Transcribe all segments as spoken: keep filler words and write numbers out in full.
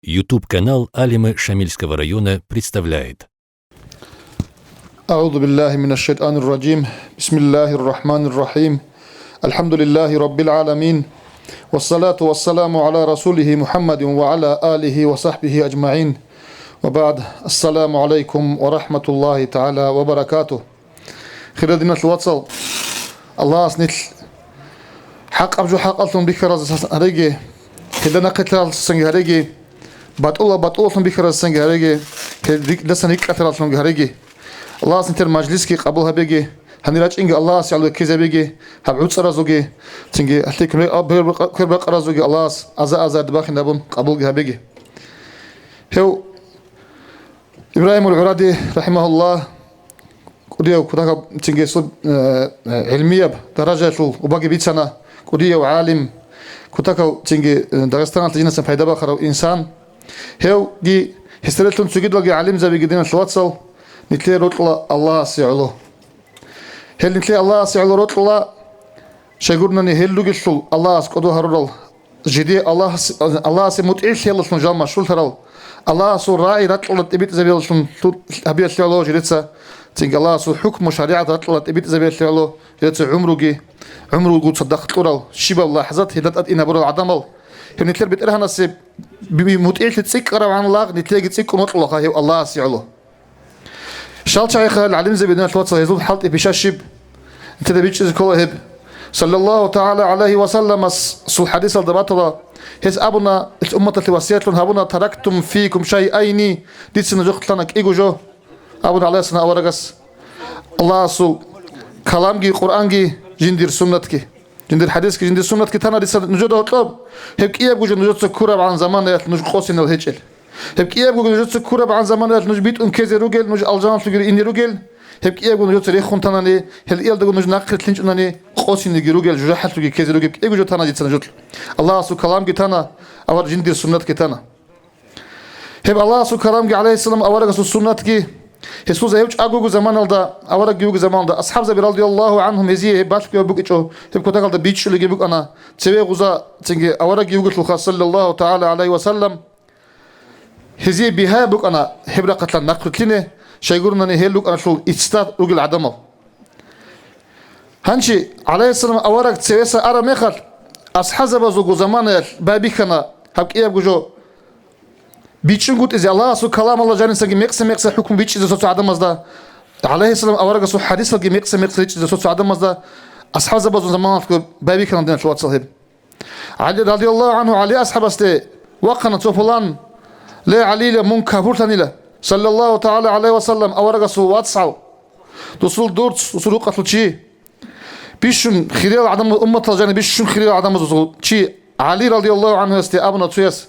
YouTube-канал Алимы Шамильского района представляет. أعوذ بالله من الشيطان الرجيم. بسم الله الرحمن الرحيم. الحمد لله رب العالمين. والصلاة والسلام على رسوله محمد وعلى آله وصحبه أجمعين. وبعد. السلام عليكم ورحمة الله تعالى وبركاته. Хирал диналъул вацал, Аллагьас нилъ хӀакъаб жо хӀакъалъун бихьаразасан гьареги, гьелда нахъе лъаралдасанги гьареги, батӀула батӀулалъун бихьаразасанги гьареги, гьел рикӀкӀадасан рикӀкӀалъараллъунги гьареги. Аллагьас нилъер мажлисги къабул гьабеги, гьанир рачӀинги Аллагьасе гӀоло ккезабеги, гьаб гӀуцӀаразулги, цинги гьалъие квер-, квербакъаразулги Аллагьас аза-азарде бахинабун къабулги гьабеги. Гьев Ибрагьимул ГӀуради, рахӀимагьуллагь, кӀудияв кутакаб цинги гьесул, э, э, гӀилмияб даражаялъул убаги бицана, кӀудияв гӀалим, кутакав цинги, э, Дагъистаналъ динасан пайда бахарав инсан. Гьевги, гьесда релълъун цогидалги гӀалимзабиги, диналъул вацал, нилъее рокьула Аллагьасе гӀоло. Гьел нилъее Аллагьасе гӀоло рокьула, щайгурнани гьел ругелъул Аллагьас кӀодо гьарурал, жидее Аллагьас-, Аллагьасе мутӀигӀлъиялалъун жал машгьурлъарал, Аллагьасул рагӀи ракьалда тӀибитӀизабиялалъун лъу-, гьабиялъе гӀоло жидеца, цинги Аллагьасул хӀукму шаригӀат ракьалда тӀибитӀизабиялъе гӀоло жидеца гӀумруги, гӀумруго цадахъ кьурал, щибаб лахӀзат гьелда тӀад инабурал гӀадамал, гьев нилъер БетӀергьанасе би-, би-, мутӀигӀлъи цӀикӀкӀаравгӀан лагъ нилъееги цӀикӀкӀун вокьулаха гьев Аллагьасе гӀоло. Щал чагӀиха гьел гӀалимзаби, диналъул вацал, гьезул хӀалтӀи пишаб щиб? Нилъеда бичӀчӀизе ккола гьеб. Саллаллагьу тагӀала гӀалайгьи ва салламасул хӀадисалда батула, гьес абуна, ил умматалъе васиятлъун гьабуна: «Тарактум фикум шайъайни», дица нужехъе лъана кӀиго жо, абуна гӀалайгьиссалам аварагас, Аллагьасул каламги, Къуръанги, жиндир суннатги. Жиндир хӀадисги, жиндир суннатги тана дица нужеда гьоркьоб, гьеб кӀиябго жо нужеца ккурабгӀан заманаялъ нуж къосинал гьечӀел. Гьеб кӀиябго нужеца ккурабгӀан заманаялъ нуж битӀун ккезе ругел, нуж алжаналъуги ине ругел, гьеб кӀиябго нужеца рехун танани, гьел иялдаго нуж нахърилълъинчӀунани къосинеги ругел, жужахӀалъуги ккезе ругеб кӀиябго жо тана дица нужеда. Аллагьасул каламги тана, авар жиндир суннатги тана. Гьеб Аллагьасул каламги, гӀалайгьиссалам аварагасул суннатги, гьесул загьир чӀагого заманалда, аварагги вугеб заманалда, асхӀабзаби, радияллагьу гӀангьум, гьезие гьеб балъгояб букӀичӀо, гьеб кутакалда бичӀчӀулеги букӀана, цеве гъуза, цинги аварагги вугелъулха, саллаллагьу тагӀала гӀалайгьи ва саллам, гьезие бигьаяб букӀана гьеб рахъалъан нахърилълъине, щайгурнани гьел рукӀаналъул иццда ругел гӀадамал. Гьанже, гӀалайгьиссалам авараг цевеса араб мехалъ, асхӀабзабазулго заманаялъ байбихьана гьаб кӀиябго жо бичӀчӀунгутӀизе, Аллагьасул каламалда жанисанги мекъса-мекъса хӀукму бичӀчӀизе цо-цо гӀадамазда, гӀалайгьиссалам аварагасул хӀадисалги мекъса-мекъса ричӀчӀизе цо-цо гӀадамазда асхӀабзабазул заманалъго байбихьана, диналъул вацал, гьеб. ГӀали, радияллагьу гӀангьу, ГӀали асхӀабасде вахъана цо пулан: «Ле, ГӀалила, мун капурлъанила, саллаллагьу тагӀала гӀалайгьи ва саллам, аварагасул вацгӀал, дусул дурц, дусул рукъалъул чи, бищун хириял гӀадамаз, умматал жаниб бищун хириял гӀадамазул чи». ГӀали, радияллагьу гӀангьуясде абуна цояс: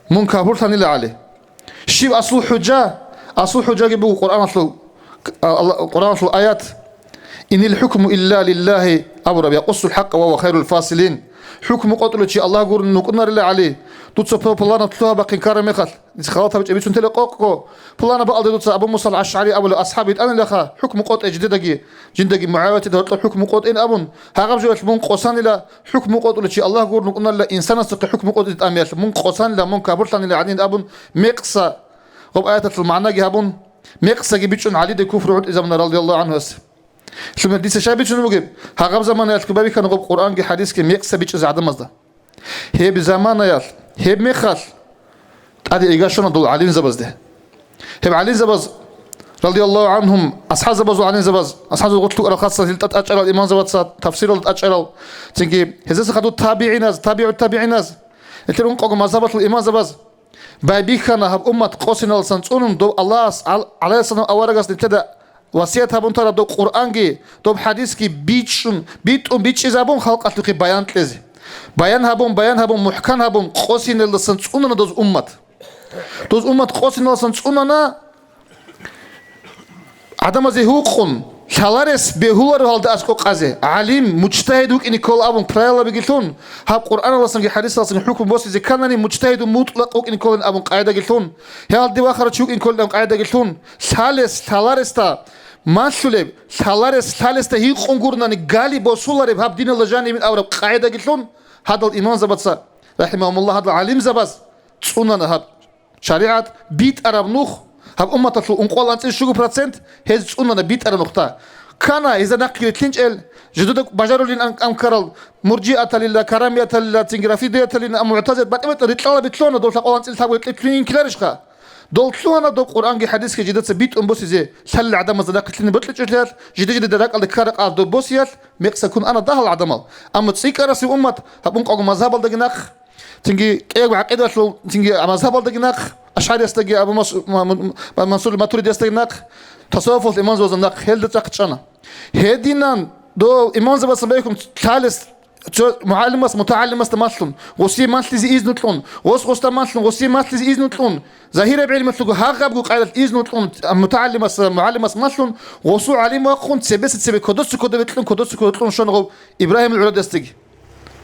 «Мун капурлъанила, ГӀали». Щиб аслу хӀужа? Аслу хӀужаги буго Къуръаналъул, а, Алла-, Къуръаналъул аят: «Инил хӀукму илла лиллагьи», абураб, «Якъуссул хӀакъа ва гьува хайрул фасилин». ХӀукму къотӀулев чи Аллагь гурони вукӀунарила, ГӀали. Дуца пу-, пуланаб лъугьа-бахъин ккараб мехалъ, дица халат гьабичӀеб бицун тела къокъго. Пуланаб бакӀалде дуца Абу Муса ал-АшгӀари абулев асхӀаб витӀанилаха, хӀукму къотӀе жидедаги, жиндаги МугӀавиятида гьоркьоб хӀукму къотӀин абун, гьагъаб жоялъ мун къосанила, хӀукму къотӀулев чи Аллагь гурони вукӀунарила, инсанасухъе хӀукму къотӀизе тӀамиялъ мун къосанила, мун капурлъанила гӀадин абун, мекъса, гъоб аяталъул магӀнаги гьабун, мекъсаги бичӀчӀун ГӀалиде куфру гӀутӀизабуна, радияллагьу гӀангьуяс. Лъумер дица щай бицунеб бугеб? Гьагъаб заманаялъ байбихьана гъоб Къуръанги хӀадисги мекъса бичӀчӀизе гӀадамазда. Гьеб заманаялъ, гьеб мехалъ тӀаде игащуна дол гӀалимзабазде. Гьеб гӀалимзабаз, радияллагьу гӀангьум, асхӀабзабазул гӀалимзабаз, асхӀабзабаз гъорлъ рукӀарал, хасса гьел тӀа-, тӀачӀарал имамзабаца, тафсиралда тӀачӀарал, цинги гьезаса хадур табигӀиназ, табигӀут-табигӀиназ, гьелъир ункъого мазгьабалъул имамзабаз, байбихьана гьаб уммат къосиналдасан цӀунун, доб Аллагьас гӀал-, гӀалайгьиссалам аварагас нилъеда васият гьабун тараб доб Къуръанги, доб хӀадисги бичӀчӀун, битӀун бичӀчӀизабун халкъалъухъе баян кьезе. Баян гьабун, баян гьабун, мухӀкан гьабун, къосиналдасан цӀунана доз уммат. Доз уммат къосиналдасан цӀунана, гӀадамазе гьукъун, лъаларес бегьуларо гьалда аскӀов къазе, гӀалим, муджтагьид вукӀине ккола абун правилабиги лъун, гьаб Къуръаналдасанги хӀадисалдасанги хӀукму босизе кканани, муджтагьидун мутӀлакъ вукӀине кколин абун къагӀидаги лъун, гьалде вахарав чи вукӀине кколин абун къагӀидаги лъун, лъалес, лъаларесда малъулеб, лъаларес, лъалесда гьикъун гурнани гали босулареб гьаб диналда жанибин абураб къагӀидаги лъун, гьадал имамзабаца, рахӀимагьумуллагь, гьадал гӀалимзабаз, цӀунана гьаб шаригӀат, битӀараб нух, гьаб умматалъул ункъоялда анцӀила щуго процент гьез цӀунана битӀараб нухда. Ккана гьезда нахъе рилълъинчӀел, жидеда бажарулин ан-, анкарал муржиаталила, карамияталила, цинги рафидияталила, мугӀтазилат батӀи-батӀи рикьалаби лъугьана, дол лъабго анцӀила лъабго рикьи лъугьин инкиларищха? Дол лъугьана доб Къуръанги хӀадисги жидеца битӀун босизе, лъалел гӀадамазда нахъе лъугьине бокьичӀелъиялъ, жиде-жидеда ракӀалде ккараб къагӀда доб босиялъ, мекъса ккун ана дагьал гӀадамал. Амма цӀикӀкӀарасеб уммат гьаб ункъого мазгьабалдаги нахъ, цинги кӀиябго гӀакъидалъул, цинги мазгьабалдаги нахъ, ашгӀариясдаги, Абу Мас-, Ма-, Ма-, Мансур Матуридиясдаги нахъ, тасаввуфалъ имамзабазда нахъ, гьелда цӀакъ чӀана. Гьединан дол имамзабазда бегьун лъалес цо мугӀалимас мутагӀалимасда малъун, гъосие малъизе изну кьун, гъос гъосда малъун, гъосие малъизе изну кьун, загьираб гӀилмалъулго гьагъабго къайдалъ изну кьун, мутагӀалимас мугӀалимас малъун, гъосул гӀалим вахъун, цебеса цебе кодоса кодобе кьун, кодоса кодобе кьун щвана гъов Ибрагьимил гӀурадасдаги.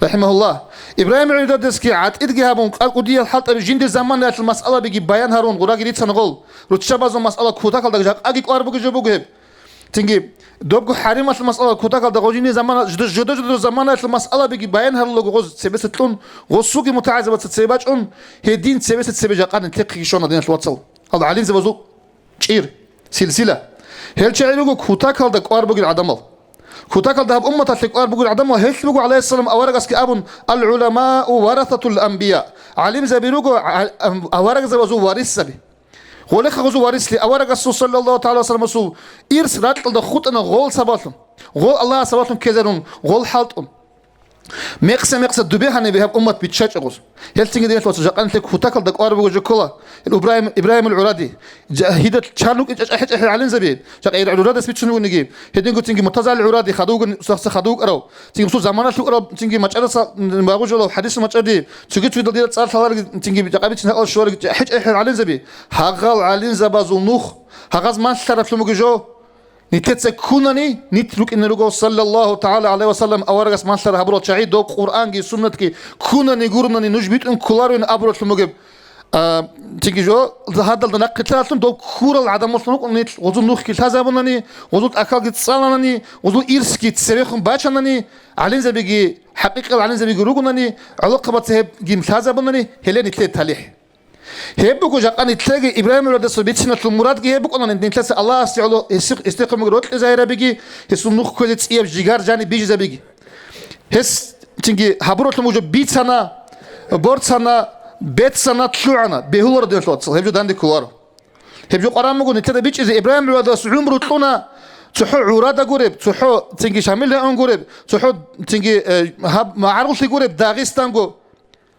Рахимагьуллагь. Ибрагьим гӀурадасги гӀатӀидги гьабун, кӀудиял хӀалтӀаби жиндир заманаялъул масъалабиги баян гьарун гъураги рицана гъол. Руччабазул масъала кутакалда жакъаги кӀвар бугеб жо буго гьеб. Цинги, добго хӀарималъул масъала кутакалда гъол жиндир замана-, жидер, жидер, жидер заманаялъул масъалабиги баян гьарулего гъоз цебеса кьун, гъосулги мутагӀилзабаца цебе бачӀун, гьедин цебеса цебе жакъа нилъехъеги щвана, диналъул вацал. Гьал гӀалимзабазул чӀир, силсила. Гьел чагӀи руго кутакалда кӀвар бугел гӀадамал. Кутакалда гьаб умматалъе кӀвар бугел гӀадамал гьелъ буго, гӀалайгьиссалам, аварагасги абун: «Ал-гӀуламау варасатул анбия». ГӀалимзаби руго гӀа-, ам-, аварагзабазул варисзаби. Гъолехъа гъозул варислъи аварагасул, саллаллагьу тагӀала ва салламасул, ирс ракьалда хутӀана гъол сабаблъун, гъол Аллагьас сабаблъун ккезарун, гъол хӀалтӀун. Мекъса-мекъса дубе гьанибе гьаб уммат биччачӀо гъоз. Гьелъинги, диналъул вацал, жакъа нилъер кутакалда кӀвар буго жо ккола. Ил Ибрагьим, Ибрагьимил ГӀуради, жа-, гьидал чан рукӀин чӀачӀи-чӀачӀи гӀалимзаби, жакъа ил ГӀурадас бицун бугониги, гьединго цинги Муртаза ал-ГӀуради хадув вугони, цо-, цо хадув вукӀарав, цинги гьесул заманалъ вукӀарав, цинги мачӀараса вагъужалав, хӀадисул мачӀаради, цоги-цогидал дида цӀар лъаларги, цинги жакъа бицин гьакъал щварги чӀахӀи-чӀахӀи гӀалимзаби, гьагъал гӀалимзабазул нух, гьагъаз малъараблъун буго жо. Нилъеца ккунани, нилъ рукӀине руго, саллаллагьу тагӀала гӀалайгьи ва саллам, аварагас малъара гьабурал чагӀи, доб Къуръанги суннатги ккунани гуронани нуж битӀун кколарин абураллъун бугеб. А, цинги жо, гьадалда нахъе лъаралъун доб ккурал гӀадамаллъун рукӀун нилъ, гъозул нухги лъазабунани, гъозул тӀахьалги цӀаланани, гъозул ирсги цебехун бачанани, гӀалимзабиги, хӀакъикъиял гӀалимзабиги ругонани, гӀолохъабаца гьебги лъазабунани, гьеле нилъее талихӀ. Гьеб буго жакъа нилъеги Ибрагьим аварагасул бициналъул мурадги гьеб букӀана, нилъеца Аллагьасде гӀоло гьесихъ-, гьесдехун бугеб рокьизабиги, гьесул нухквезе цӀияб жигар жаниб бижизабиги. Гьес цинги гьабуралъун буго жо бицана, борцана, бецана, лъугӀана, бегьуларо, диналъул вацал, гьеб жо данде кколаро. Гьеб жо къваран буго нилъеда бичӀчӀизе Ибрагьим аварагас гӀумру кьуна, цохӀо ГӀурада гуреб, цохӀо цинги Шамил район гуреб, цохӀо цинги, э, гьаб магӀарулъи гуреб Дагъистанго.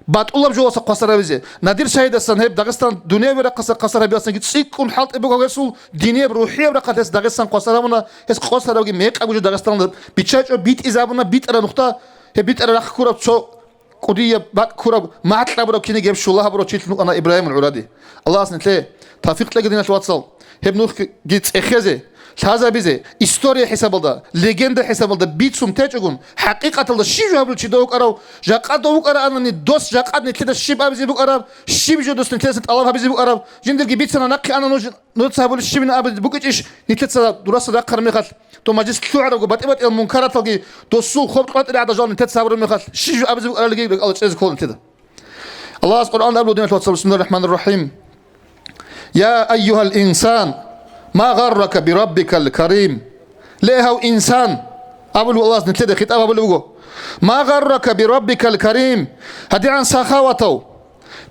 БатӀулаб жоялдаса хвасар гьабизе. Надир шагьидасан гьеб Дагъистан дунияб рахъалъа хвасар гьабиялдасаги цӀикӀкӀун хӀалтӀи буго гьесул динияб, рухӀияб рахъалъ гьес Дагъистан хвасар гьабуна, гьес къосарабги мекъаб жо Дагъистаналда биччачӀо, битӀизабуна, битӀараб нухда, гьеб битӀараб рахъ ккураб цо кӀудияб бакӀ ккураб, макьабураб кинеги гьеб щула гьабурав чилъун вукӀана Ибрагьимул ГӀуради. Аллагьас нилъее тавфикъ кьеги, диналъул вацал. Гьеб нухги цӀехезе, лъазабизе, история хӀисабалда, легенда хӀисабалда бицун течӀогун, хӀакъикъаталда щиб жо гьабулев чи дов вукӀарав, жакъа дов вукӀараанани, дос жакъа нилъеда щиб абизе букӀараб, щиб жо дос нилъеца тӀалаб гьабизе букӀараб, жиндирги бицана, нахъе ана нуж, нужеца гьабулеб щибин абизе букӀичӀищ нилъеца дурасе рахъараб мехалъ, дов мажлис лъугӀарабго батӀи-батӀиял мункараталги, досул хоб кьватӀире гӀадажал нилъеца гьабураб мехалъ, щиб жо абизе букӀаралги рекӀала чӀезе ккола нилъеда. Аллагьас Къуръан абулеб, диналъул вацал, бисмиллагьир рахӀманир рахӀим. Я айюгьал инсан, ма гъаррака би раббикал карим. Ле, гьав инсан, абулев Аллагьас нилъеда хитӀаб гьабулеб буго. Ма гъаррака би раббикал карим. ГьадигӀан сахаватав.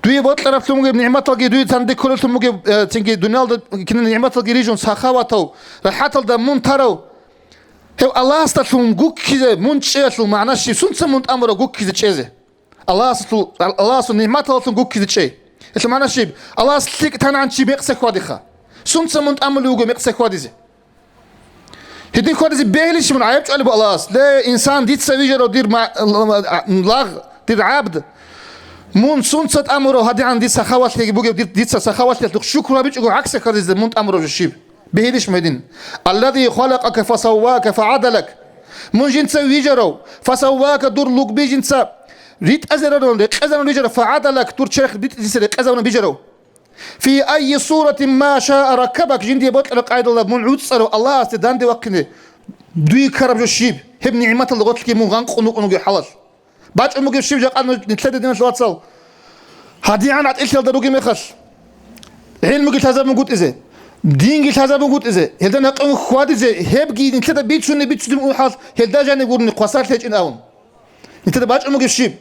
Дуе бокьараблъун бугеб нигӀматалги, дуе цанде кколелъун бугеб, э, цинги дуниялда кинаб нигӀматалги рижун сахаватав, рахӀаталда мун тарав. Гьев Аллагьасдалъун гуккизе мун чӀеялъул магӀна щиб? Сунца мун тӀамурав гуккизе чӀезе? Аллагьасул, Аллагьасул нигӀматалдалъун гуккизе чӀей. Гьелъул магӀна щиб? Аллагьас лъикӀ тана чи мекъса хьвадиха. Сунца мун тӀамулев вуго мекъса хьвадизе? Гьедин хьвадизе бегьилищ мун гӀайиб чӀвалеб Аллагьас? Ле, инсан, дица вижарав дир ма-, лагъ, дир гӀабд. Мун сунца тӀамурав гьадигӀан дица сахаватлъиги бугев, дир-, дица сахаватлъиялъухъ шукру гьабичӀого гӀаксалъ хьвадизе мун тӀамурав жо щиб? Бегьилищ мун гьедин? Аллади халакъака фасаввака фагӀадалак. Мун жинца вижарав, фасаввака, дур лугби жинца ритӀазарун, рекъезарун вижарав, фагӀадалак, дур черх ритӀизеса рекъезарун вижарав. Фи айи суратин ма шаа раккабак, жиндие бокьараб къайдалда мун гӀуцӀарав Аллагьасде данде вахъине дуе ккараб жо щиб? Гьеб нигӀматалда гъорлъги мун гъанкъун вукӀун вугев хӀалалъ. БачӀун бугеб щиб жакъа нуж нилъеда, диналъул вацал? ГьадигӀан гӀатӀилъиялда ругеб мехалъ, гӀилмуги лъазабунгутӀизе, динги лъазабунгутӀизе, гьелда накъун хьвадизе, гьебги нилъеда бицунеб-бицунеб букӀун хӀал, гьелда жаниб гурони хвасарлъи гьечӀин абун. Нилъеда бачӀун бугеб щиб?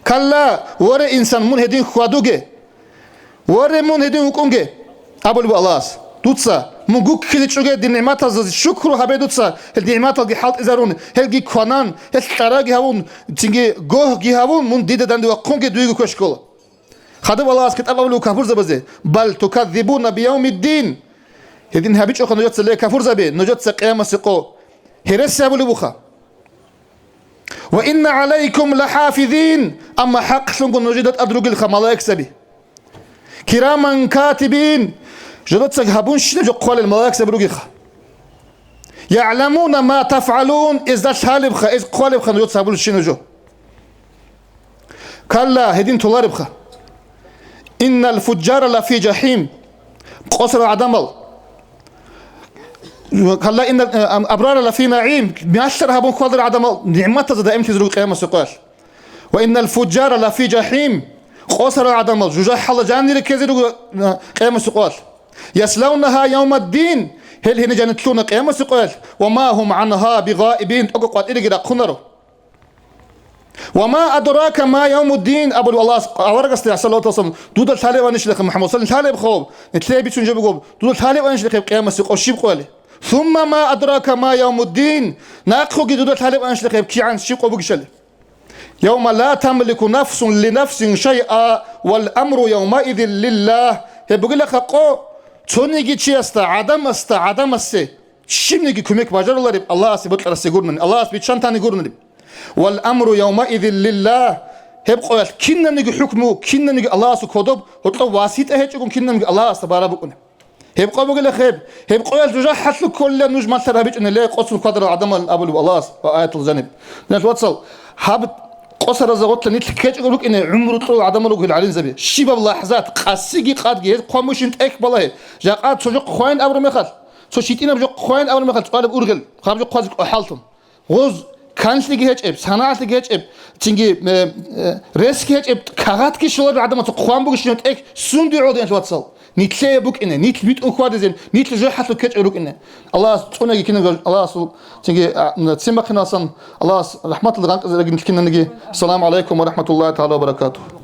Калла, воре, инсан, мун гьедин хьвадуге. Воре, мун гьедин вукӀунге, абулеб Аллагьас. Дуца мун гуккизе чӀуге дир нигӀматазда шукру гьабе дуца, гьел нигӀматалги хӀалтӀизарун, гьелги кванан, гьел кьараги гьавун, цинги гогьги гьавун, мун дида данде вахъунге дуего квеш ккола. Хадуб Аллагьас китӀаб абулеб кафурзабазе: «Бал туказзибуна биявмиддин». Гьедин гьабичӀоха нужеца, ле, кафурзаби, нужеца къиямасе къо гьереси гьабулеб буха. «Ва инна гӀалайкум лахӀафизин», амма хӀакълъунго нужеда тӀад ругелха малаикзаби. «Кираман катибин», жодоца гьабунщинаб жо хъвалел малаикзаби ругеха. «ЯгӀламуна ма тафгӀалун», эзда лъалебха, эз хъвалебха нужеца гьабулщинаб жо. «Калла», гьедин толаребха. «Иннал фуджара лафи жахӀим», къосарал гӀадамал. «Калла иннал, э, ам-, абрара лафи нагӀим», малъара гьабун хьвадара гӀадамал нигӀматазда даимлъизе руго къиямасеб къоялъ. «Ва иннал фуджара лафи жахӀим», къосарал гӀадамал жужахӀалда жанире ккезе руго, э, къиямасеб къоялъ. «Яславнаха явмаддин», гьел гьениб жанир лъуна къиямасеб къоялъ. «Ва ма гьум гӀангьа бигъаибин», тӀокӀаб къватӀиреги рахъунаро. «Ва ма адрака ма явмуддин», абулеб Аллагьас аварагасде, гӀалайгьи ссалату вассалам, дуда лъалеб анищ лехъе, МухӀаммад саллаллагьу гӀалайгьи вассалам, нилъее бицун жо буго, дуда лъалеб анищ лехъе къиямасеб къо щиб къояли? «Сумма ма адрака ма явмуддин», нахъеги дуда лъалеб анищ лехъе кигӀан щиб къо бугищали? «Явма ла тамлику нафсун ли нафсин шайъа, вал амру явмаизин лиллагь». Гьеб бугелаха къо, цониги чиясда, гӀадамасда, гӀадамасе, щибниги кумек бажарулареб Аллагьасе бокьарасе гурони, Аллагьас биччан тани гурони. «Вал амру явмаизин лиллагь». Гьеб къоялъ кинабниги хӀукму, кинабниги Аллагьасул кодоб, гьоркьоб васитӀа гьечӀого кинабниги Аллагьасда бараб букӀуна. Гьеб къо бугелаха гьеб, гьеб къоялъ жужахӀалъук кколила нуж малъара гьабичӀунеле, къосун хьвадарал гӀадамал абулеб Аллагьас ва аяталда жаниб. Диналъ вацал, гьаб къосаразда гъоркьа нилъ ккечӀого рукӀине гӀумру кьурал гӀадамал ругел гӀалимзаби. Щибаб лахӀзат, къасиги къадги, гьез хъван букӀин тӀехь балагье, жакъа цо жо хъвайин абураб мехалъ, цо щитӀинаб жо хъвайин абураб мехалъ, цӀалеб ургъел, гьаб жо хъвазе кӀвахӀалтун. Гъоз канлъиги гьечӀеб, санагӀалъиги гьечӀеб, цинги, э, э, ресги гьечӀеб, кагъатги щолареб гӀадамаца хъван бугищинаб тӀехь сунде гӀодин, вацал. Нилъее букӀине, нилъ битӀун хьвадизе, нилъ жо хӀалъу ккечӀо рукӀине. Аллагьас цӀунаги кинабго, Аллагьасул цинги, а, м, цин бахъиналъан, Аллагьас рахӀматалда гъанкъизараги нилъ кинаниги. Ассаламу гӀалайкум ва рахӀматуллагьи тагӀала ва баракатугьу.